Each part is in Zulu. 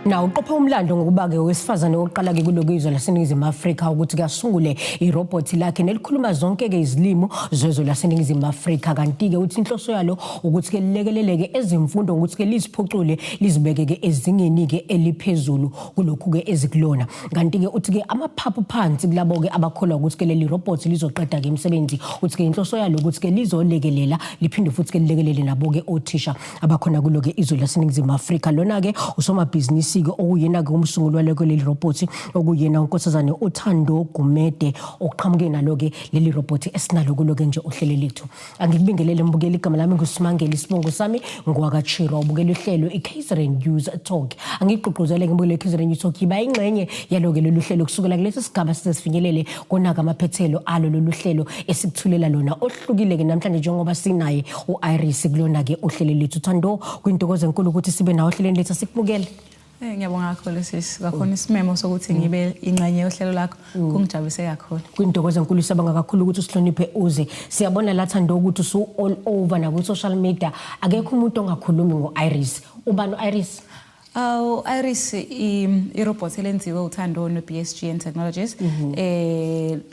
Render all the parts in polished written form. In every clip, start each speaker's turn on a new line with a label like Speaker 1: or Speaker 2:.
Speaker 1: Na uqopha umlando ngokuba-ke owesifazane wokuqala-ke kulokhu izwe laseNingizimu Afrika ukuthi kasungule irobhothi lakhe nelikhuluma zonke-ke izilimi zezwe laseNingizimu Afrika. Kanti-ke uthi inhloso yalo ukuthi-ke lilekeleleke ezemfundo ngokuthi-ke liziphucule, lizibeke-ke ezingeni-ke eliphezulu kulokhu-ke ezikulona. Kanti-ke uthi-ke amaphaphu phansi kulabo-ke abakholwa ukuthi-ke leli robhothi lizoqeda-ke imisebenzi. Uthi-ke inhloso yalo ukuthi-ke lizolekelela, liphinde futhi-ke lilekelele nabo-ke othisha abakhona kulo-ke izwe laseNingizimu Afrika. Lona-ke usomabhizinisi-ke okuyena-ke umsunguli waloko leli robhothi, okuyena uNkosazane uThando Gumede, okuqhamuke nalo-ke leli robhothi esinalo kulo-ke nje uhlelo lethu. Angikubingelele mbukeli, igama lami nguSimangele, isibongo sami ngowakaChirwa. Ubukela uhlelo i-KZN News Talk. Angigqugquzele ngibukele i-KZN News Talk, yiba ingxenye yalo-ke lolu hlelo kusukela kulesi sigaba size sifinyelele konaka amaphethelo alo lolu hlelo esikuthulela lona ohlukile-ke namhlanje njengoba sinaye u-Iris kulona-ke uhlelo lethu. Thando, kwintokozo enkulu ukuthi sibe nawe ohlelweni lethu, asikumukele.
Speaker 2: Ngiyabonga kakhulu sisi. Kwakhona isimemo sokuthi ngibe ingxenye yohlelo lakho kungijabulise kakhulu.
Speaker 1: Kwintokozo enkulu, siyabonga kakhulu ukuthi usihloniphe uze. Siyabona la, Thando, ukuthi usu all over na social media. Akekho umuntu ongakhulumi ngo-Iris. Ubani u-Iris?
Speaker 2: Aw, Iris i-robot elenziwe uThando no-BSGN Technologies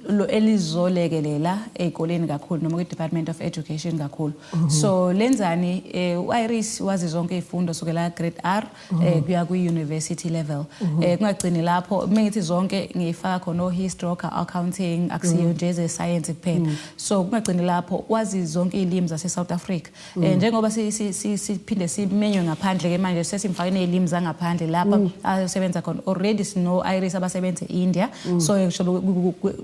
Speaker 2: lo elizolekelela ey'koleni kakhulu noma kwi-Department of Education kakhulu. So lenzani? U-Iris wazi zonke iy'fundo sukela grade R kuya kwi-university level. Kungagcini lapho, mengithi zonke ngiyifaka khona o-history, accounting, akusiyo nje eze-science kuphela. So kungagcini lapho, wazi zonke iy'limi zase-South Africa. Njengoba siphinde simenywe ngaphandle ke manje, sesimfake nezilimi zangaphandle lapha ayosebenza khona. Already sino Iris abasebenza e-India, so ngisho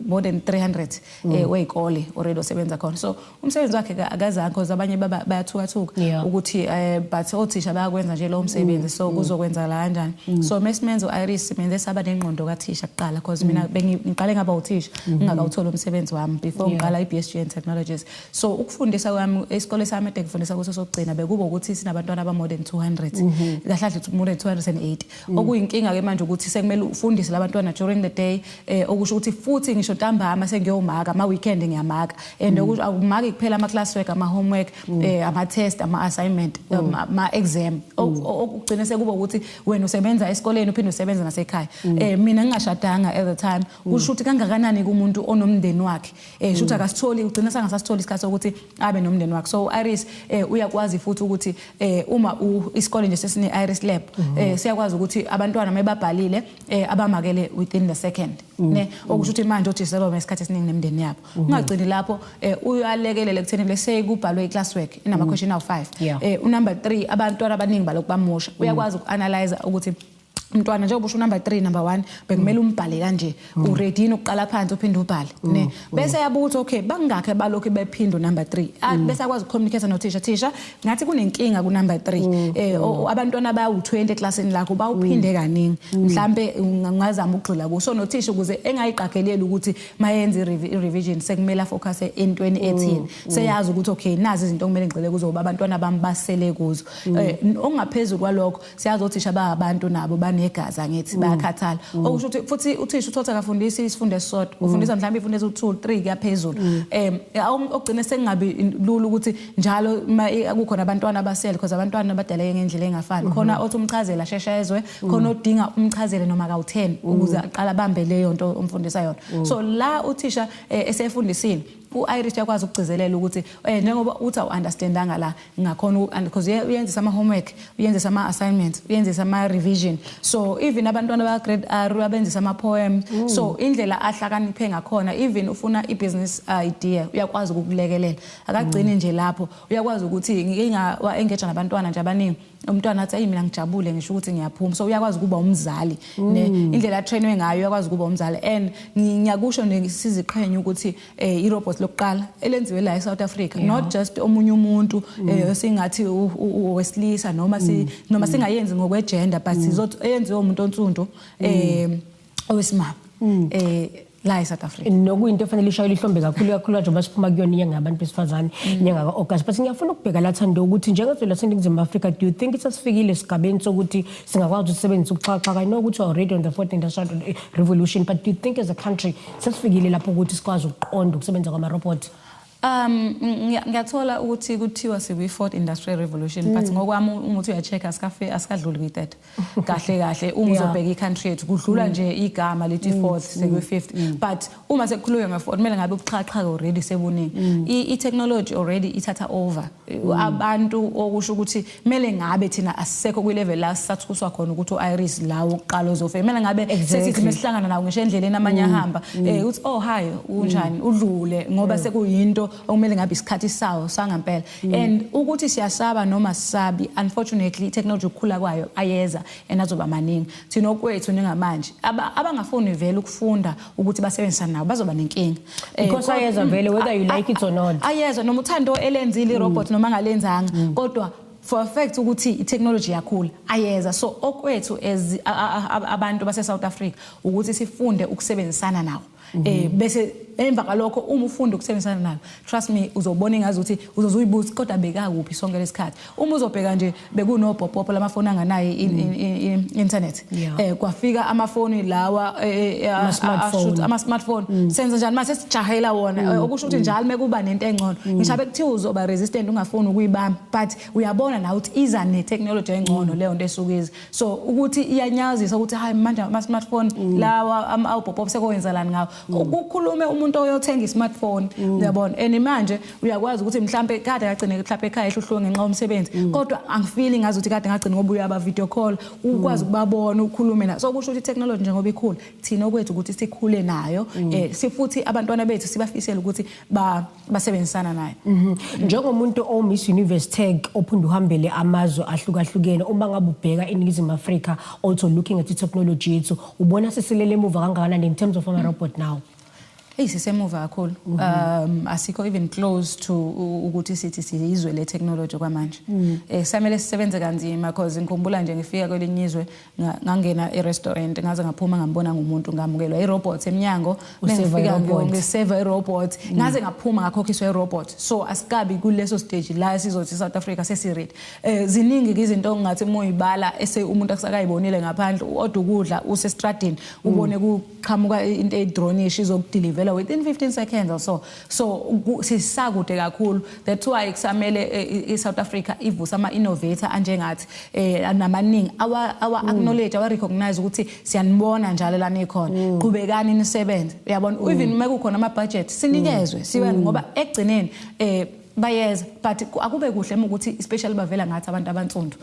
Speaker 2: more than 300 wey'kole already osebenza khona. So umsebenzi wakhe akazange, because abanye bayathukathuka ukuthi but othisha bayakwenza nje lowo msebenzi, so kuzokwenzakala kanjani? So mesimenza u-Iris, simenze saba nengqondo kathisha kuqala, because mina ngiqale ngaba uthisha ngingakawutholi umsebenzi wami before ngiqala i-BSGN Technologies. So ukufundisa kwami isikole sami ede ngifundisa kuso sokugcina bekuba ukuthi sinabantwana aba more than 200, kahle kahle more than 280, okuyinkinga ke manje ukuthi sekumele ufundise labantwana during the day, okusho ukuthi futhi ngisho ntambama sengiyomaka, ama weekend ngiyamaka, and okusho akumaki kuphela ama classwork, ama homework, ama test, ama assignment, ama exam. Okugcina sekuba ukuthi wena usebenza esikoleni uphinde usebenze nasekhaya. Mina ngingashadanga at the time, kusho ukuthi kangakanani kumuntu onomndeni wakhe? Sho ukuthi akasitholi, ugcina sangasasitholi isikhathi sokuthi abe nomndeni wakhe. So Iris uyakwazi futhi ukuthi uma isikole nje sesine Iris Lab, siyakwazi ukuthi abantwana mebabhalile abamakele within the second, ne okusho ukuthi manje othisha sebabe nesikhathi esiningi nemindeni yabo. Ungagcini lapho, uyalekelela ekutheni lese kubhalwe i-classwork inama question awu-5, unumber 3 abantwana abaningi balokhu bamosha, uyakwazi uku-analyze ukuthi umntwana njengoba usho number 3, number 1, bekumele umbhale kanje, uready yini ukuqala phansi uphinde ubhale, ne bese yabuka ukuthi okay, bangakhe balokhu bephinda number 3. Ah, bese akwazi ukucommunicate nothisha: "Thisha, ngathi kunenkinga ku number 3, abantwana bawu-20 eklasini lakho, bawuphinde kaningi, mhlambe ungazama ukugxila kuso." Nothisha ukuze engayiqageleli ukuthi mayenze i-revision sekumele afocus entweni ethini, seyazi ukuthi okay, nazi izinto okumele ngigxile kuzo ngoba abantwana bami basele kuzo. Okungaphezulu kwalokho, siyazi othisha bayabantu nabo, banegazi, angithi bayakhathala, okusho ukuthi futhi uthisha uthothi akafundisi isifundo esisodwa, ufundisa mhlawumbe ifundo eziwu-2, 3 kuyaphezulu, okugcine sekungabi lula ukuthi njalo kukhona abantwana abasele, because abantwana badaleke ngendlela engafani. Khona othi umchazela shesha ezwe, khona odinga umchazele noma kawu-10 ukuze aqala abambe leyo nto umfundisa yona. So la uthisha esefundisile, u-Iris uyakwazi ukugcizelela ukuthi njengoba uthi awu-understandanga la, ngakhona and because uyenzisa ama-homework, uyenzisa ama-assignments, uyenzisa ama-revision. So even abantwana ba-grade R uyabenzisa ama-poem. So indlela ahlakaniphe ngakhona, even ufuna i-business idea, uyakwazi ukukulekelela. Akagcini nje lapho, uyakwazi ukuthi ngike wa-engage nabantwana nje abaningi, umntwana athi, "Eyi, mina ngijabule ngisho ukuthi ngiyaphuma." So uyakwazi ukuba umzali, ne indlela atrainwe ngayo, uyakwazi ukuba umzali. And ngiyakusho nje siziqhenye ukuthi i-robot lokuqala elenziwe la eSouth Africa, not just omunye umuntu singathi owesilisa noma si noma singayenzi ngokwegender, but sizothi eyenziwe umuntu onsundu, owesimame, la eSouth Africa.
Speaker 1: Nokuyinto efanele ishayele ihlombe kakhulu kakhulu njengoba siphuma kuyona inyanga yabantu besifazane, inyanga ka-August. But ngiyafuna ukubheka la, Thando, ukuthi njengezwe laseNingizimu Afrika, do you think sesifikile esigabeni sokuthi singakwazi ukusebenzisa ubuxhakaxhaka? I know ukuthi we're already on the fourth industrial revolution, but do you think as a country sesifikile lapho ukuthi sikwazi ukuqonda ukusebenza kwamarobhothi?
Speaker 2: Ngiyathola ukuthi kuthiwa sikwi-fourth industrial revolution, but ngokwami uma uthi uya-check-a asikadluli kwi-third kahle kahle. Uma uzobheka i-country yethu, kudlula nje igama lithi fourth, sekwi-fifth, but uma sekukhulunywa nge-fourth kumele ngabe ubuxhakaxhaka already sebuningi. I-technology already ithatha over abantu, okusho ukuthi kumele ngabe thina asisekho kwi-level la sisathuswa khona ukuthi u-Iris la wokuqala ozofika. Kumele ngabe sesithi mesihlangana nawo ngisho endleleni, amanye ahamba, uthi, "Oh hi, unjani?" udlule, ngoba sekuyinto okumele ngabe isikhathi sawo sangampela. And ukuthi siyasaba noma sisabi, unfortunately i-technology ukukhula kwayo ayeza and azoba maningi. Thina okwethu njengamanje, abangafuni vele ukufunda ukuthi basebenzisane nawo bazoba nenkinga.
Speaker 1: Because ayeza vele, whether you like it or not.
Speaker 2: Ayeza, noma uthando elenzile i-robot noma angalenzanga, kodwa for a fact ukuthi i-technology yakhula, ayeza. So okwethu as abantu base South Africa ukuthi sifunde ukusebenzisana nawo, bese emva kwalokho uma ufunda ukusebenzisana nayo, trust me, uzobona ingazi ukuthi uzozuyibuza, kodwa bekakuphi sonke lesikhathi? Uma uzobheka nje, bekunobhopopo lamafoni anganayo internet, kwafika amafoni lawa
Speaker 1: ama-smartphone.
Speaker 2: Ama-smartphone. Senze njani mase sijahela wona? Okusho ukuthi njalo mekuba nento engcono, ngisho bekuthiwa uzoba resistant, ungafuni ukuyibamba, but uyabona nawe ukuthi iza ne-technology engcono leyo nto esuke iza. So ukuthi iyanyazisa ukuthi hayi, manje ama-smartphone lawa awubhopopo sekowenzalani ngawo? Kukhulume umuntu oyothenga i-smartphone, uyabona. And manje uyakwazi ukuthi mhlambe kade ngagcine mhlambe ekhaya ehluhluwe ngenxa yomsebenzi, kodwa angifili ngazi ukuthi kade ngagcina, ngoba uyaba video call, ukwazi ukubabona, ukhulume na. So kusho ukuthi i-technology njengoba ikhula, thina okwethu ukuthi sikhule nayo, sifuthi abantwana bethu sibafisele ukuthi basebenzisana nayo.
Speaker 1: Njengomuntu o-Miss Universe Tag ophinde uhambele amazwe ahlukahlukene, uma ngabe ubheka iNingizimu Afrika, also looking at i-technology yethu, ubona sesilele emuva kangakanani in terms of ama-robot now?
Speaker 2: Hey, sisemuva kakhulu. Asikho even close to ukuthi sithi siyizwe le technology kwamanje. Samele sisebenze kanzima, because ngikhumbula nje ngifika kwelinye izwe, ngangena e-restaurant, ngaze ngaphuma ngambona ngumuntu, ngamukelwa i-robot eminyango.
Speaker 1: Useva
Speaker 2: Mengifika
Speaker 1: i-robot.
Speaker 2: Ngiseva i-robot, ngaze ngaphuma ngakhokhiswa i-robot. So asikabi kuleso stage la sizothi South Africa sesi-ready. Ziningi ke izinto ongathi uma uyibala ese umuntu asakayibonile ngaphandle. Odwa ukudla usestradini, ubone kuqhamuka into eyi-drone-ish izokudelivela within 15 seconds or so. So sisakude kakhulu. That's why kusamele i-South Africa ivuse ama-innovator anjengathi, namaningi awa acknowledge, awa recognize ukuthi siyanibona njalo la nikhona, qhubekani nisebenze, uyabona. Even uma kukhona ama-budget sinikezwe sibe, ngoba ekugcineni bayeza, but akube kuhle uma ukuthi especially bavela ngathi abantu abansundu.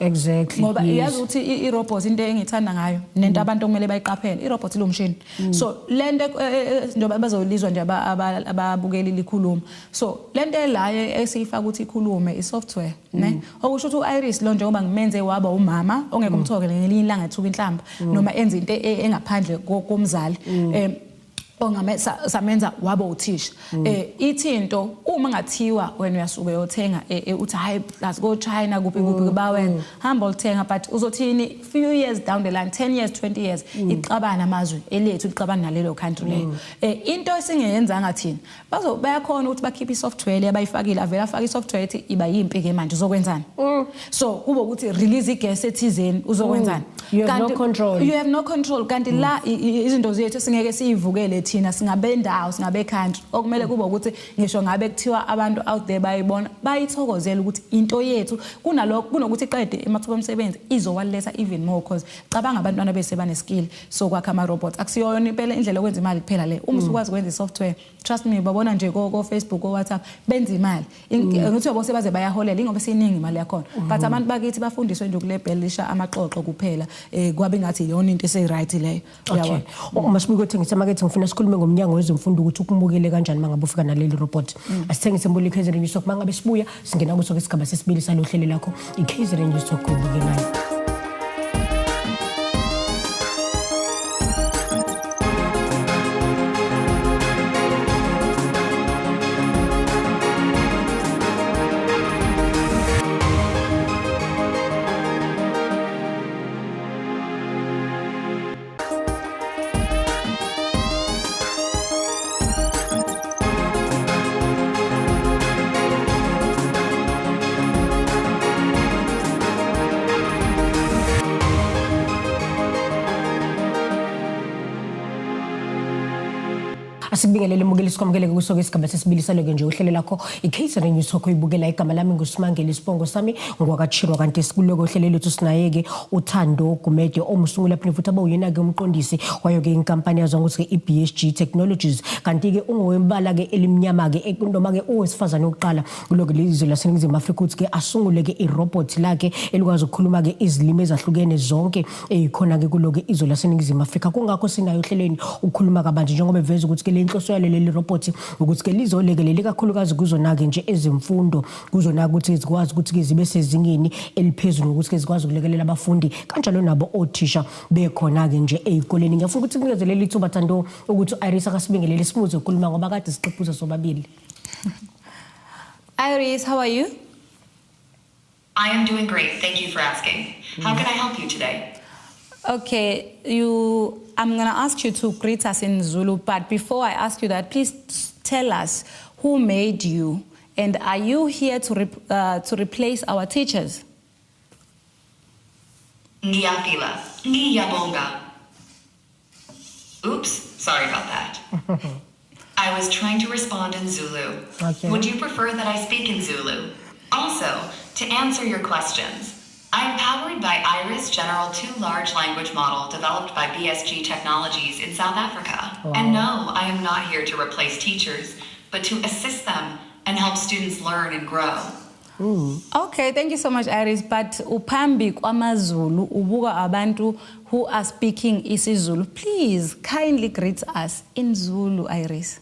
Speaker 2: Ngoba iyazi ukuthi i-robot, into engithanda ngayo nento abantu okumele bayiqaphele, i-robot ilomshini. So lento njengoba bazolizwa nje ababukeli likhuluma, so lento la esiyifaka ukuthi ikhulume i-software, ne okusho ukuthi u-Iris lo, njengoba ngimenze waba umama ongeke umthokele ngelinye ilanga ethuka inhlamba noma enze into engaphandle komzali, ongame samenza waba uthisha, ithi into uma ngathiwa wena uyasuka uyothenga, uthi hayi, plus go China, kuphi kuphi, bawena hamba ulithenga, but uzothini few years down the line, 10 years, 20 years, ixabana amazwe elethu lixabana nalelo country leyo? Into esingeyenzanga thina, bazo bayakhona ukuthi bakhiphe i-software le abayifakile, avele afake i-software ethi iba yimpi ke manje, uzokwenzani? So kube ukuthi release igas ethizeni, uzokwenzani?
Speaker 1: You have no control.
Speaker 2: You have no control. Kanti la izinto zethu singeke siyivukele thina, singabendawo, singabe country, okumele kube ukuthi ngisho ngabe kuthiwa abantu out there bayibona, bayithokozela ukuthi into yethu, kunalokho kunokuthi iqede emathuba omsebenzi, izowaletha even more, cause cabanga abantwana bese bane skill sokwakha ama robots. Akusiyona impela indlela yokwenza imali kuphela le. Uma usukwazi ukwenza i-software, trust me, babona nje ko Facebook, ko WhatsApp, benza imali. Ngithi yabo sebaze bayaholela, ingoba siningi imali yakhona, but abantu bakithi bafundiswe nje ukulebhelisha amaxoxo kuphela, kwabe ngathi iyona into ese right leyo.
Speaker 1: Okay.
Speaker 2: Uyabona?
Speaker 1: Uma sibuka ukuthengisa emakethe, ngifuna sikhulume ngomnyango wezemfundo ukuthi ukumukele kanjani mangabe ufika naleli robot. Asithengise mbuli KZN News Talk. Mangabe sibuya singena kuso isigaba sesibili salohlelo lakho i-KZN News Talk kubukelayo. Asikubingelele mukeli, sikwamukele kuso ke isigaba sesibili saloke nje uhlelo lakho i-KZN News Talk oyibukela. Igama lami nguSimangele, isibongo sami ngwakaChirwa, kanti sikuloko uhlelo lethu sinaye-ke uThando Gumede, omsunguli phinde futhi abawuyena-ke umqondisi wayo-ke inkampani yaziwa ngokuthi-ke i-BSG Technologies, kanti-ke ungowembala-ke elimnyama-ke noma-ke owesifazane wokuqala kuloko lizwe laseNingizimu Afrika ukuthi-ke asungule-ke irobhothi lakhe elikwazi ukukhuluma-ke izilimi ezahlukene zonke eyikhona-ke kuloke izwe laseNingizimu Afrika. Kungakho sinayo ohlelweni ukukhuluma kabanzi, njengoba eveza ukuthi-ke le nhloso yalo leli robhothi ukuthi-ke lizolekelela ikakhulukazi kuzona-ke nje ezemfundo, kuzona ukuthi zikwazi ukuthi-ke zibe sezingeni eliphezulu, ngokuthi-ke zikwazi ukulekelela abafundi kanjalo nabo othisha bekhona-ke nje ey'koleni. Ngiyafuna ukuthi kungezelele ithuba, Thando, ukuthi u-Iris akasibingelele, simuze ukukhuluma, ngoba kade siqephuza sobabili.
Speaker 2: Iris, how are you?
Speaker 3: I am doing great. Thank you for asking. How can I help you today?
Speaker 2: Okay, you I'm going to ask you to greet us in Zulu, but before I ask you that, please tell us who made you and are you here to replace our teachers?
Speaker 3: Ngiyaphila. Ngiyabonga. Oops, sorry about that. I was trying to respond in Zulu.
Speaker 1: Okay.
Speaker 3: Would you prefer that I speak in Zulu? Also, to answer your questions, I am powered by Iris General 2 Large Language Model developed by BSG Technologies in South Africa. And no, I am not here to replace teachers, but to assist them and help students learn and grow.
Speaker 2: Okay, thank you so much, Iris, but uphambi kwamaZulu, ubuka abantu who are speaking isiZulu. Please kindly greet us in Zulu, Iris.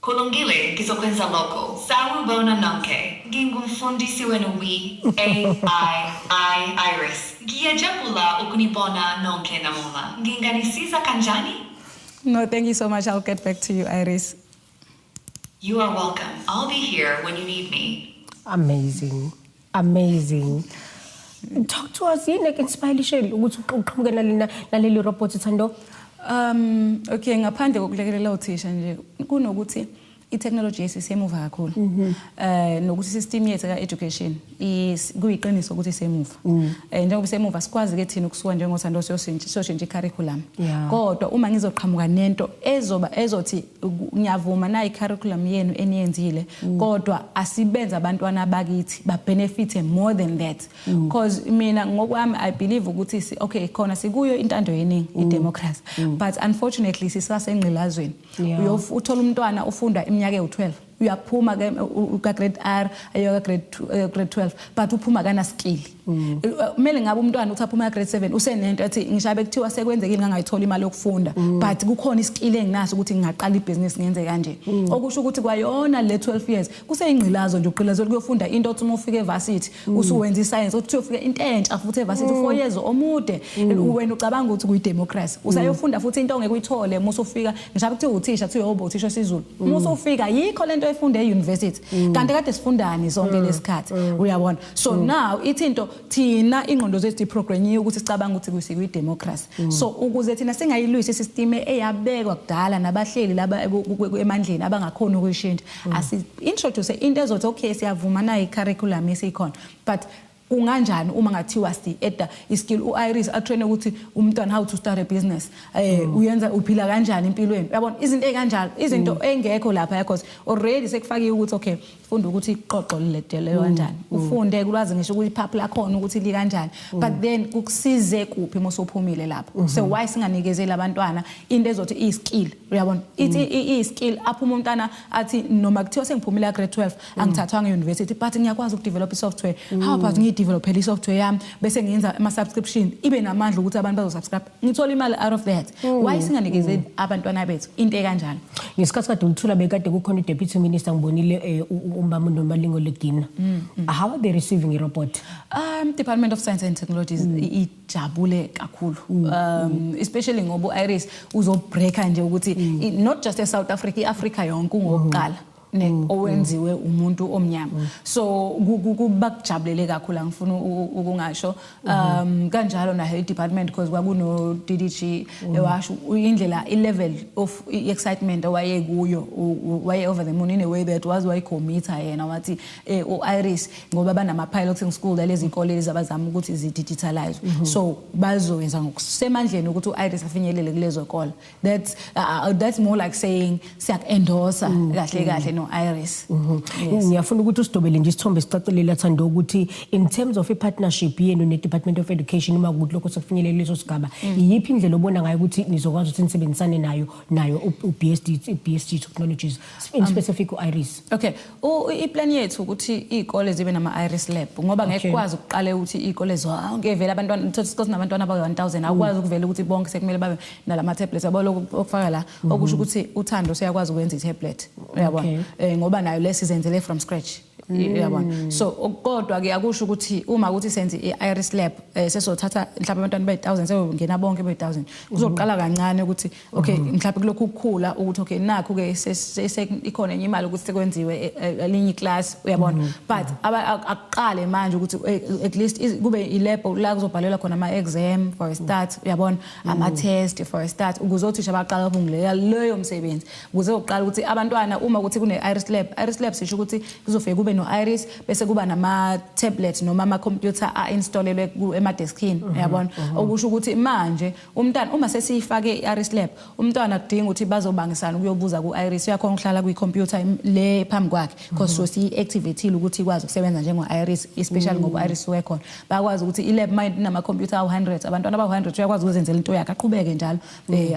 Speaker 3: Kulungile, ngizokwenza lokho. Sawubona nonke. Ngingumfundisi wenu we AI I Iris. Ngiyajabula ukunibona nonke namuhla. Nginganisiza kanjani?
Speaker 2: No, thank you so much. I'll get back to you, Iris.
Speaker 3: You are welcome. I'll be here when you need me.
Speaker 1: Amazing, amazing. Talk to us, yini eku-inspire ukuthi uqhamuke nalena naleli robot, Thando?
Speaker 2: Okay, ngaphandle kokulekelela othisha nje, kunokuthi i-technology yethu isemuva kakhulu. Nokuthi system yethu ka-education kuyiqiniso ukuthi isemuva. Njengoba isemuva, sikwazi ke thina ukusuka njengoThando siyoshintsha i-curriculum. Kodwa uma ngizoqhamuka nento ezoba ezothi ngiyavuma na i-curriculum yenu eniyenzile, kodwa asibenze abantwana bakithi ba benefit more than that. Because mina ngokwami I believe ukuthi okay, khona sikuyo intando yeningi, i-democracy, but unfortunately sisasengqilazweni. Uthola umntwana ufunda iminyaka ewu-12, uyaphuma ke ka grade R ayo ka grade 12, but uphuma kana skill. Kumele ngabe umntwana uthi aphuma ka grade 7 usenento ethi ngishabe kuthiwa sekwenzekile ngangayithola imali yokufunda, but kukhona iskill enginaso ukuthi ngingaqala ibhizinisi, ngenze kanje. Okusho ukuthi kwayona le 12 years kuseyingqilazo nje, uqilazwe kuyofunda into othi uma ufika evarsity usuwenza iscience, uthi uyofika into entsha futhi evarsity, 4 years omude. Wena ucabanga ukuthi kuyi-democracy, usayofunda futhi into ongeke uyithole uma usufika. Ngishabe kuthiwa uthisha, kuthiwa yoba uthisha wesiZulu, uma usufika yikho lento efunde e-university, kanti kade sifundani sonke lesikhathi, uyabona? So now ithi into thina ingqondo zethu iprogrammiwe ukuthi sicabanga ukuthi kuyi-democracy. So ukuze thina singayilwisi isystem eyabekwa kudala nabahleli laba emandleni abangakhoni ukuyishintsha, asi introduce into ezothi okay, siyavuma nayo i-curriculum esikhona, but kunganjani uma ngathiwa si-adda iskill, u-Iris atrain ukuthi umntwana how to start a business, uyenza, uphila kanjani empilweni, uyabona, izinto ey'kanjalo, izinto engekho lapha, because already sekufakiwe ukuthi okay, funda ukuthi iqoqo liledeleyo kanjani, ufunde kulwazi ngisho ukuthi iphaphu lakhona ukuthi likanjani, but then kukusize kuphi uma usuphumile lapho? So why singanikezeli abantwana into ezothi iyiskill, uyabona, ithi iyiskill, aphuma umntwana athi noma kuthiwa sengiphumile grade 12, angithathwanga e-university, but ngiyakwazi ukudevelop i-software. How about ngiyidevelopele i-software yami bese ngiyenza ama-subscription, ibe namandla ukuthi abantu bazosubscribe, ngithola imali out of that? Why singanikezeli abantwana bethu into ekanjalo?
Speaker 1: Ngesikhathi kade ulithula bekade kukhona i-deputy minister, ngibonile uMama Nomalingo Legina. How are they receiving i-robot?
Speaker 2: Department of Science and Technologies ijabule kakhulu. Especially ngoba uIris uzobreaka nje ukuthi not just eSouth Africa, iAfrica yonke ungokuqala. Ne owenziwe umuntu omnyama, so bakujabulele kakhulu, angifuni ukungasho. Kanjalo nayo i-department, because kwakuno DDG ewasho indlela i-level of i-excitement owayekuyo, waye over the moon in a way that wazi wayicommita yena, wathi u-Iris, ngoba banama-piloting school lezi zikole lezi abazama ukuthi zi-digitalize, so bazoyenza ngokusemandleni ukuthi u-Iris afinyelele kulezo kole. That's more like saying siyaku-endorsa kahle kahle no-Iris. Yes.
Speaker 1: Ngiyafuna ukuthi usidobele nje isithombe sicacile, Thando, ukuthi in terms of i-partnership yenu ne-Department of Education, uma kuthi lokho sekufinyelele leso sigaba, iyiphi indlela obona ngayo ukuthi nizokwazi ukuthi nisebenzisane nayo u-BSD, i-BSG Technologies, in specific u-Iris?
Speaker 2: Okay, iplan yethu ukuthi izikole zibe nama Iris Lab, ngoba ngeke ukwazi ukuqale ukuthi izikole zonke vele abantwana, uthola isikole sinabantwana abayi 1000, awukwazi ukuvela ukuthi bonke sekumele babe nalama tablets, yabo, lokhu okufaka la, okusho ukuthi uThando siyakwazi ukwenza i-tablet, uyabona, ngoba nayo lesizenzele from scratch, uyabona. So kodwa ke akusho ukuthi uma ukuthi senze i-Iris Lab, sesothatha mhlawumbe abantwana bayi-1000, sebengena bonke bayi-1000. Kuzoqala kancane ukuthi okay, mhlawumbe kulokhu ukukhula ukuthi okay, nakhu ke ikhona enye imali ukuthi sekwenziwe elinye iclass, uyabona. But akuqale manje ukuthi at least kube i-lab la kuzobhalelwa khona ama-exam for a start, uyabona, ama-test for a start, ukuze othisha baqala ukungilela leyo msebenzi, ukuze uqala ukuthi abantwana uma ukuthi kune-Iris Lab, Iris Lab sisho ukuthi kuzofike kube no-Iris, bese kuba nama-tablet noma ama-computer a-installelwe emadeskini, uyabona. Okusho ukuthi manje umntwana uma sesiyifake i-Iris Lab, umntwana kudinga ukuthi bazobangisana ukuyobuza ku-Iris, uyakhona ukuhlala kwi-computer le phambi kwakhe, because so siyi-activate ukuthi ikwazi ukusebenza njengo-Iris, especially ngoba u-Iris ukhona. Bayakwazi ukuthi i-lab mind inama-computer awu-100, abantwana abawu-100, uyakwazi ukuzenzela into yakhe, aqhubeke njalo,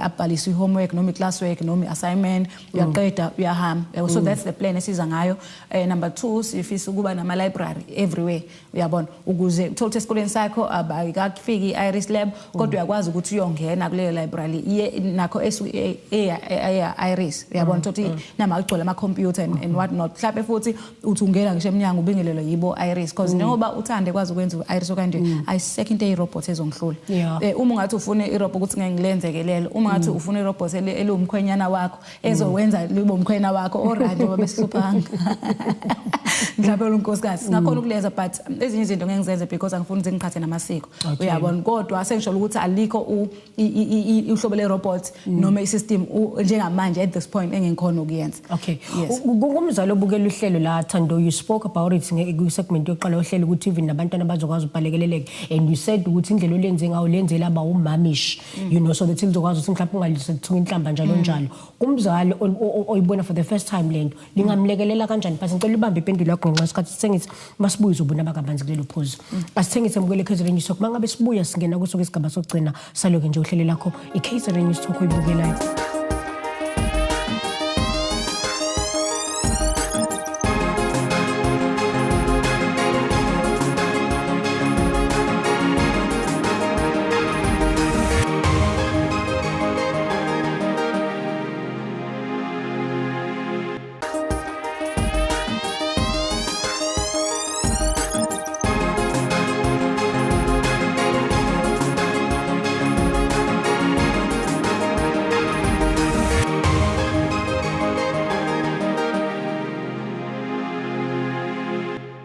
Speaker 2: abhaliswe i-homework noma i-classwork noma i-assignment, uyaqeda, uyahamba. Yabo, so that's the plan esiza ngayo. Number two, sifisa ukuba nama-library everywhere, uyabona, ukuze uthole ukuthi esikoleni sakho abakafiki i-Iris Lab, kodwa uyakwazi ukuthi uyongena kuleyo library iye nakho eya-Iris, uyabona, uthole ukuthi nama kugcwele ama-computer and what not. Mhlawumbe futhi uthi ungena ngisho emnyango ubingelelwe yibo Iris, because njengoba uthande kwazi ukwenza u-Iris okanje, ayisekho into eyi-robot ezongihlula. Uma ungathi ufuna irobot ukuthi ngeke ngilenze lelo, uma ngathi ufuna irobot eliwumkhwenyana wakho ezowenza libe umkhwena wakho, alright, ngoba besihluphanga mhlawumbe unkosikazi singakhona ukulenza, but ezinye izinto ngeke ngizenze because angifuni ukuthi ngiqhathe namasiko, uyabona. Kodwa sengisho ukuthi alikho uhlobo le-robot noma i-system njengamanje at this point engikhona ukuyenza. Yes.
Speaker 1: Ngumzali obukela uhlelo la, Thando, you spoke about it ku-segment yokuqala yohlelo ukuthi even nabantwana bazokwazi ukubalekeleleka, and you said ukuthi indlela olenze ngayo lenzela aba umamish, so that lizokwazi ukuthi mhlawumbe ungalisethunga inhlamba njalo njalo. Kumzali oyibona for the first time lento, lingamlekelela kanjani? But ngicela ubambe impendulo yakho ngenxa yesikhathi, sengithi masibuye uzobona kabanzi kulelo phuzu. Asithengise, mbukele KZN News Talk. Mangabe sibuya singena kuso isigaba sokugcina saloke nje uhlelo lakho i-KZN News Talk oyibukelayo.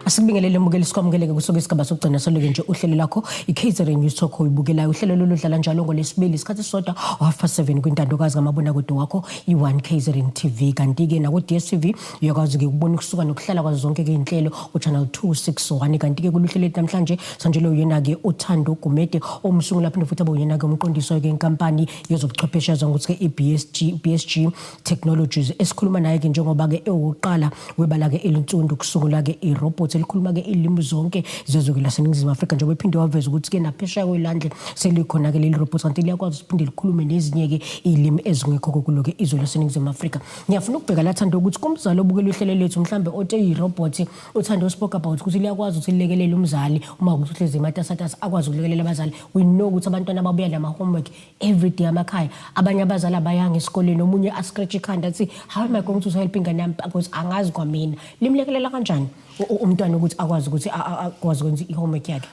Speaker 1: Asikubingelele, mbukeli, sikwamukeleke kusuka isigaba sokugcina saloke nje uhlelo lakho i-KZN News Talk oyibukelayo. Uhlelo lolu dlala njalo ngolwesibili isikhathi esisodwa, 7:30, kwintandokazi kamabonakude wakho i-1 KZN TV, kanti-ke naku-DStv uyakwazi-ke ukubona ukusuka nokuhlala kwazo zonke-ke iy'nhlelo ku-channel 261. Kanti-ke kuluhlelo lethu namhlanje sanjelo uyena-ke uThando Gumede, omsungula phinde futhi abe uyena-ke umqondisi wayo-ke inkampani yezobuchwepheshe yaziwa ngokuthi-ke i-BSG, BSG Technologies, esikhuluma naye-ke njengoba-ke ewuqala webala-ke elinsundu kusungula-ke irobot elikhuluma-ke ilimi zonke zezwe laseNingizimu Afrika, njengoba ephinde waveza ukuthi-ke naphesheya kwelwandle selikhona-ke leli robot, kanti liyakwazi ukuthi phinde likhulume nezinye-ke iy'limi ezingekho kulo-ke izwe laseNingizimu Afrika. Ngiyafuna ukubheka la, Thando, ukuthi kumzali obukela uhlelo lethu mhlambe ote yirobot, uThando spoke about ukuthi liyakwazi ukuthi lilekelele umzali uma ukuthi uhlezi ematasatasa, akwazi ukulekelela abazali. We know ukuthi abantwana babuya nama-homework every day amakhaya, abanye abazali abayanga esikoleni, omunye ascratch ikhanda athi, "How am I going to help ingane yami because angazi kwamina?" Limlekelela kanjani umntwana ukuthi akwazi ukuthi akwazi ukwenza i-homework yakhe?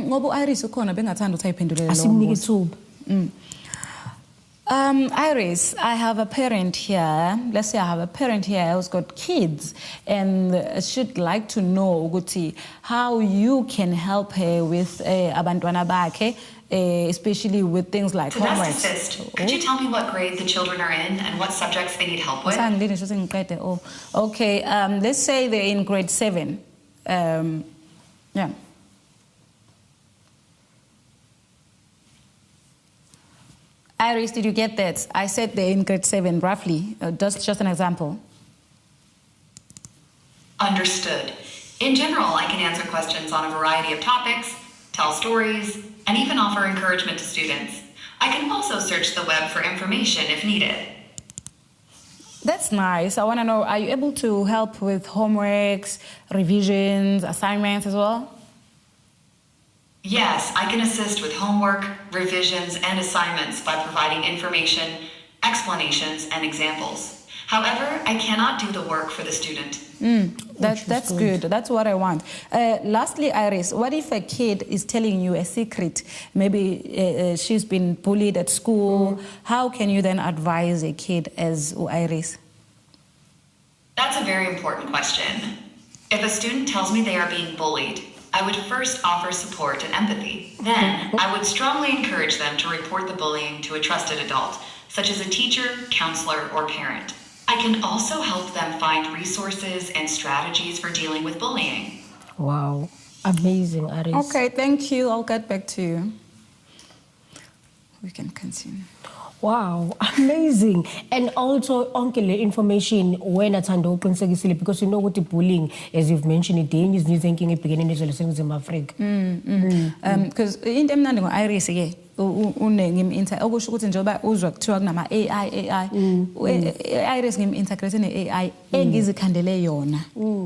Speaker 2: Ngoba u-Iris ukhona, bengathanda ukuthi ayiphendulele lowo
Speaker 1: Asimnike
Speaker 2: mbuzo.
Speaker 1: ithuba.
Speaker 2: Iris, I have a parent here. Let's say I have a parent here who's got kids and should like to know ukuthi how you can help her with abantwana bakhe, especially with things like
Speaker 3: To best
Speaker 2: homework.
Speaker 3: assist, could you tell me what grade the children are in and what subjects they need help with?
Speaker 2: Sangilinde nje sengiqede. Oh, okay. Let's say they're in grade 7. Yeah. Iris, did you get that? I said they're in grade 7, roughly. Just an example.
Speaker 3: Understood. In general, I can answer questions on a variety of topics, tell stories, and even offer encouragement to students. I can also search the web for information if needed.
Speaker 2: That's nice. I want to know, are you able to help with homeworks, revisions, assignments as well?
Speaker 3: Yes, I can assist with homework, revisions, and assignments by providing information, explanations, and examples. However, I cannot do the work for the student.
Speaker 2: That's good. That's what I want. Lastly, Iris, what if a kid is telling you a secret? Maybe she's been bullied at school. How can you then advise a kid as Iris?
Speaker 3: That's a very important question. If a student tells me they are being bullied, I would first offer support and empathy. Then, I would strongly encourage them to report the bullying to a trusted adult, such as a teacher, counselor, or parent. I can also help them find resources and strategies for dealing with bullying.
Speaker 1: Wow, amazing, Iris.
Speaker 2: Okay, thank you. I'll get back to you. We can continue.
Speaker 1: Wow, amazing. And also onke le information wena Thando uqinisekisile, because you know ukuthi bullying, as you've mentioned, idenye izinto izenkinga ebhekene nezwe laseNingizimu Afrika.
Speaker 2: Because into emnandi ngo-Iris ke ngim-inter okusho ukuthi njengoba uzwa kuthiwa kunama AI AI, Iris ngim-integrate ne-AI engizikhandele yona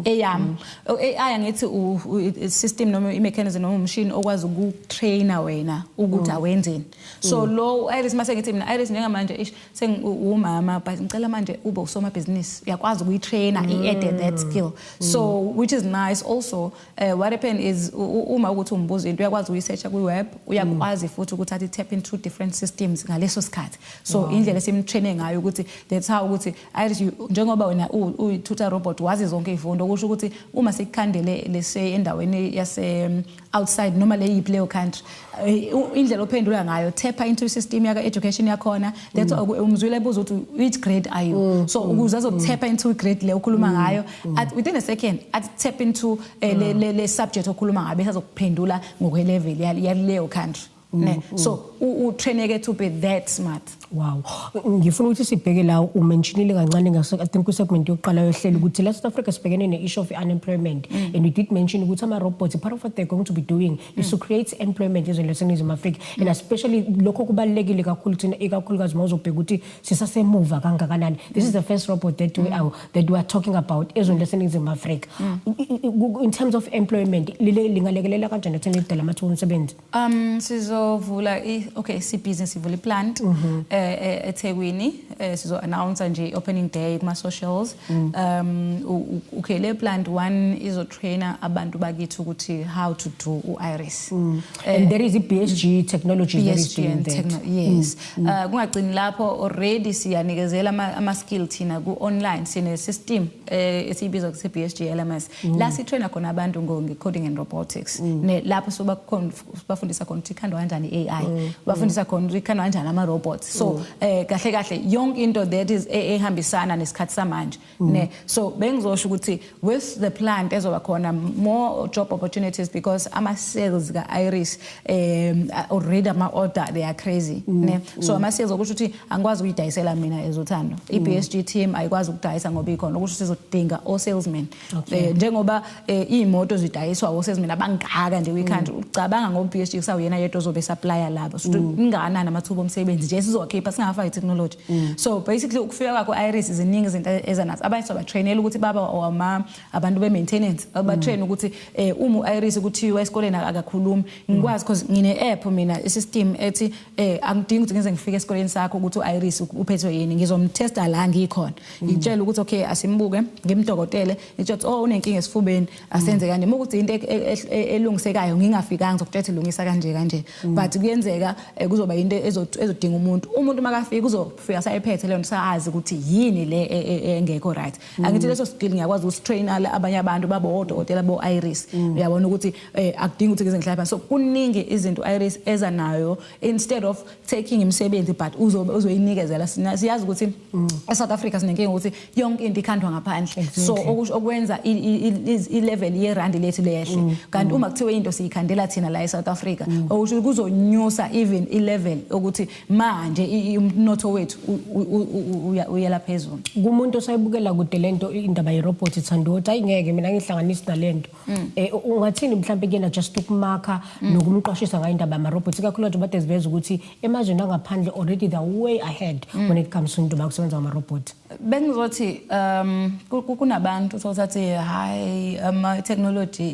Speaker 2: eyami. AI angithi system noma i-mechanism noma umshini okwazi ukutraina wena ukuthi awenzeni. So lo Iris, mase ngithi mina, "Iris, njengamanje ish sengiwumama, but ngicela manje ube usomabhizinisi," uyakwazi ukuyitraina, i-add that skill, so which is nice also. What happened is uma ukuthi umbuza into, uyakwazi ukuyisearcha kwi-web, uyakwazi futhi ukuthi athi tap into different systems ngaleso sikhathi. So indlela esimtraine ngayo ukuthi that's how ukuthi Iris, njengoba wena uyi-tutor robot, wazi zonke izifundo, kusho ukuthi uma sikukhandele, let's say, endaweni yase outside noma leyiphi leyo country, indlela ophendula ngayo tap into system yaka education yakhona. That's why umzwile ebuza ukuthi, "Which grade are you?" So ukuze azothapha into grade le okhuluma ngayo, at within a second at tap into le subject okhuluma ngayo, bese azokuphendula ngokwe level yaleyo country, ne. So utraineke to be that smart.
Speaker 1: Wow. Ngifuna ukuthi sibheke la, umentionile kancane ngase, I think, ku-segment yokuqala yohlelo ukuthi la South Africa sibhekene ne-issue of unemployment, and we did mention ukuthi ama-robots, part of what they're going to be doing is to create employment ezweni laseNingizimu Afrika, and especially lokho kubalulekile kakhulu thina, ikakhulukazi uma uzobheka ukuthi sisasemuva kangakanani. This is the first robot that we are talking about ezweni laseNingizimu Afrika. In terms of employment, lile lingalekelela kanjani ekutheni lidala amathuba omsebenzi?
Speaker 2: Sizovula i okay, si business ivula iplant eThekwini. Sizo announce nje opening day kuma socials. Okay, le plant one izo trainer abantu bakithi ukuthi how to do uIris.
Speaker 1: And there is i-BSG Technology that is
Speaker 2: BSG
Speaker 1: doing
Speaker 2: and
Speaker 1: that.
Speaker 2: Yes. Kungagcini lapho, already siyanikezela ama skill thina ku online, sine system esiyibiza ukuthi BSG LMS. La si trainer khona abantu ngo coding and robotics. Ne lapho soba bafundisa khona ukuthi ikhandwa kanjani i-AI. Bafundisa khona ukuthi ikhandwa kanjani ama robots. So kahle kahle yonke into that is ehambisana nesikhathi samanje. Ne so bengizosho ukuthi with the plant ezoba khona, more job opportunities, because ama sales ka Iris already ama order, they are crazy, ne. So ama sales, okusho ukuthi angikwazi ukuyidayisela mina ezothando, i-BSG team ayikwazi ukudayisa ngoba ikhona, okusho sizodinga o salesmen. Njengoba iy'moto zidayiswa o salesmen abangaka nje kwi-country, ucabanga ngoba BSG kusawuyena yedwa ozobe supplier labo, so ingakanani amathuba omsebenzi nje sizowakhipha singafaki technology. So basically ukufika kwakho Iris, ziningi izinto ezanazo. Abanye sobatrainela ukuthi baba ama abantu be-maintenance, abatrain ukuthi uma u-Iris kuthiwa esikoleni akakhulumi, ngikwazi because ngine app mina, i-system ethi angidingi ukuthi ngize ngifike esikoleni sakho ukuthi u-Iris uphethwe yini, ngizomtesta la ngikhona, ngitshela ukuthi okay, asimbuke, ngimdokotele, ngitshela ukuthi oh, unenkinga esifubeni, asenze kanje. Uma ukuthi into elungisekayo ngingafikanga, ngizokutshela ukuthi lungisa kanje kanje. But kuyenzeka kuzoba into ezodinga umuntu makafika uzofika sayiphethe leyo nto, sazi ukuthi yini le engekho right. Angithi leso skill ngiyakwazi ukusitrain abanye abantu babo odokotela bo Iris. Uyabona ukuthi akudingi ukuthi ngize ngihlale phansi. So kuningi izinto Iris eza nayo instead of taking imisebenzi, but uzoyinikezela. Siyazi ukuthi eSouth Africa sinenkinga ukuthi yonke into ikhandwa ngaphandle, so okwenza i-level yerandi lethu lehle, kanti uma kuthiwe into siyikhandela thina la eSouth Africa, okusho kuzonyusa even i-level ukuthi manje umnotho wethu uyela phezulu.
Speaker 1: Kumuntu osayibukela kude lento, indaba yerobot, Thando, ukuthi ayingeke mina ngihlanganisi nalento, ungathini mhlawumbe kuyena just ukumakha nokumqwashisa ngayo indaba yama-robots, ikakhulukazi bade ziveza ukuthi emazweni angaphandle already they're way ahead when it comes to into yokusebenza ngama-robot?
Speaker 2: Bengizothi kunabantu uthola hayi, ama technology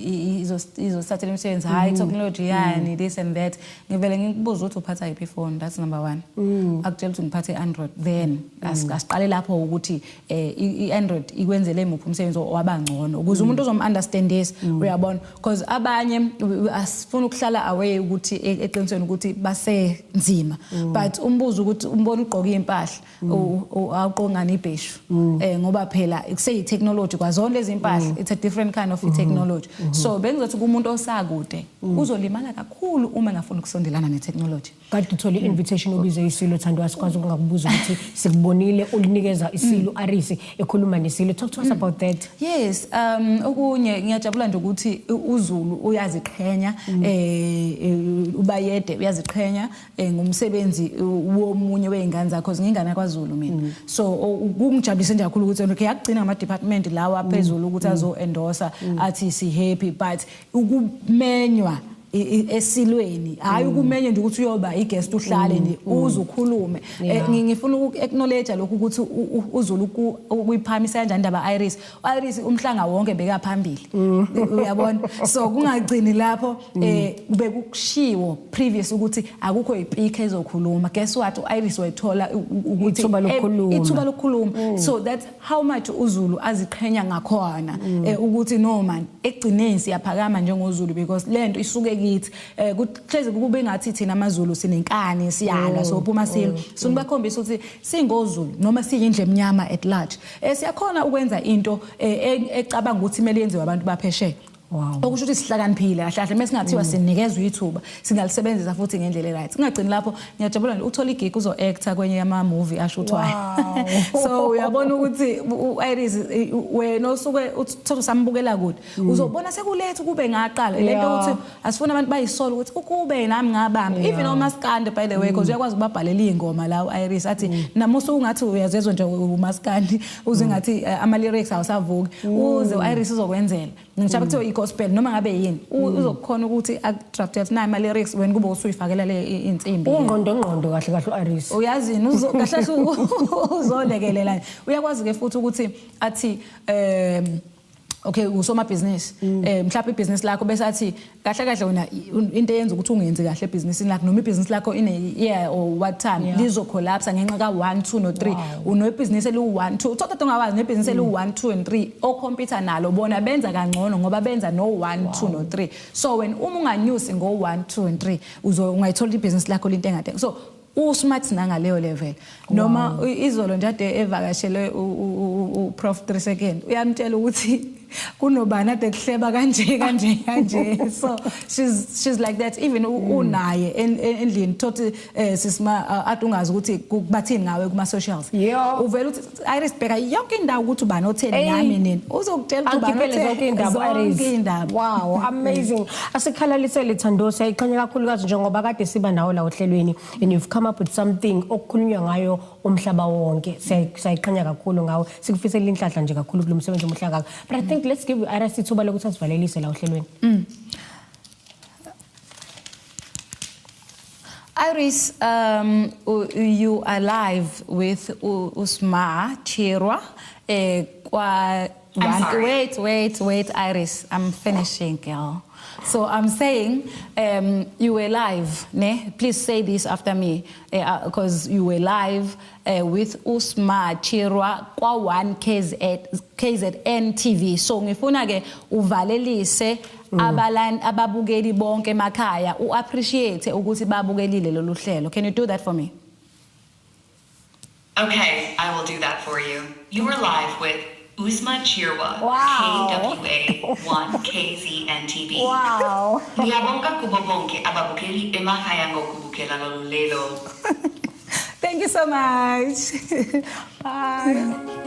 Speaker 2: izosithathela imisebenzi, hayi, technology yani, this and that. Ngivele ngikubuza ukuthi uphatha yiphi phone, that's number 1. Akutshela ukuthi ngiphathe Android, then asiqale lapho ukuthi i-Android ikwenzele muphi umsebenzi wabangcono ukuze umuntu uzom-understand this, uyabona, because abanye asifuna ukuhlala away ukuthi eqinisweni ukuthi basenzima, but umbuzo ukuthi umbona ugqoka impahla, awuqongani ibheshu, ngoba phela kuseyi technology kwazona lezi impahla, it's a different kind of technology. So bengizothi kumuntu osakude uzolimala kakhulu uma engafuni ukusondelana ne-technology.
Speaker 1: Kade uthole i-invitation, ubize isilo, Thando, asikwazi ukungakubuza ukuthi sikubonile ulinikeza isilo Iris ekhuluma nesilo. Talk to us about that.
Speaker 2: Yes, okunye ngiyajabula nje ukuthi uZulu uyaziqhenya, uBayede uyaziqhenya ngomsebenzi womunye weingane zakho, ngingane kwaZulu mina. So kungijabulise nje kakhulu ukuthi okay, yakugcina ngama department lawa phezulu ukuthi azo endorse athi si happy, but ukumenywa esilweni, hayi ukumenye nje ukuthi uyoba i-guest uhlale nje, uze ukhulume. Ngifuna uku-acknowledge lokhu ukuthi uZulu ukuyiphakamisa kanjani indaba Iris. Iris umhlanga wonke beka phambili, uyabona. So kungagcini lapho, kube kushiwo previous ukuthi akukho i-speaker ezokhuluma. Guess what, uIris wayithola ukuthi
Speaker 1: ithuba lokukhuluma.
Speaker 2: Ithuba lokukhuluma. So that's how much uZulu aziqhenya ngakhona, ukuthi no man, ekugcineni siyaphakama njengoZulu because lento isuke kithi. Kuhlezi kube ngathi thina amaZulu sinenkani, siyalwa, sophuma silo. So nibakhombisa ukuthi singoZulu noma siyindle emnyama at large, siyakhona ukwenza into ecabanga ukuthi kumele yenziwe abantu baphesheya. Okusho ukuthi sihlakaniphile kahle kahle, mesingathiwa sinikezwe ithuba singalisebenzisa futhi ngendlela right. Singagcini lapho, ngiyajabula nje uthola igig, uzo actor kwenye yama movie ashuthwayo. So uyabona ukuthi uIris wena osuke uthatha usambukela kude uzobona sekuletha kube ngaqala lento ukuthi asifuna abantu bayisola ukuthi ukube nami ngabamba, even omaskandi, by the way, because uyakwazi ukubabhalela izingoma la uIris, athi namusa ungathi uyazezwa nje umaskandi, uze ngathi ama lyrics awusavuki, uze uIris uzokwenzela. Ngisho kuthiwa i-gospel noma ngabe yini, uzokhona ukuthi akudraft athi nayi ama lyrics, wena kube usuyifakela le insimbi.
Speaker 1: Ungqondo ngqondo kahle kahle uIris.
Speaker 2: Uyazini, kahle kahle uzolekelela. Uyakwazi ke futhi ukuthi athi okay, usomabhizinisi, mhlawumbe ibhizinisi lakho, bese athi kahle kahle wena into eyenza ukuthi ungenzi kahle ebhizinisini lakho noma ibhizinisi lakho in a year or what time lizo collapse ngenxa ka 1 2 no 3, unebhizinisi eliwu 1 2, uthatha ungawazi nebhizinisi eliwu 1 2 and 3 o-compete nalo, bona benza kangcono ngoba benza no 1 2 no 3. So when uma unganyusi ngo 1 2 and 3, uzo ungayithola ibhizinisi lakho linto engade. So usmart nangaleyo level. Noma izolo nje ade evakashele uProf 3 second, uyamtshela ukuthi kunobani ade kuhleba kanje kanje kanje. So she's like that. Even unaye endlini thothi sisima ade ungazi ukuthi kubathini ngawe kuma socials, uvela uthi Iris, bheka yonke indawo ukuthi ubani otheni ngami nini, uzokutshela ukuthi ubani
Speaker 1: otheni zonke indaba Iris.
Speaker 2: Indaba.
Speaker 1: Wow, amazing. Asikhalalisele, Thando, siyayiqhenya kakhulukazi njengoba kade siba nawo la ohlelweni and you've come up with something okukhulunywa ngayo umhlaba wonke. Siyayiqhenya kakhulu ngawe, sikufisela inhlanhla nje kakhulu kulo msebenzi omuhle kangaka. But I think let's give Iris ithuba lokuthi asivalelise la ohlelweni.
Speaker 2: Iris, you are live with Usma Chirwa.
Speaker 3: I'm sorry.
Speaker 2: Wait, wait, wait, Iris. I'm finishing, girl. So I'm saying you were live, ne? Please say this after me, because you were live with Usma Chirwa kwa 1 KZN TV. So ngifuna ke uvalelise abalan ababukeli bonke emakhaya, uappreciate ukuthi babukelile lolu hlelo. Can you do that for me?
Speaker 3: Okay, I will do that for you. You are live with Usma Chirwa, KWA 1 KZN TV. Ngiyabonga kubo bonke ababukeli emakhaya ngokubukela lolu hlelo.
Speaker 2: Thank you so much. Bye.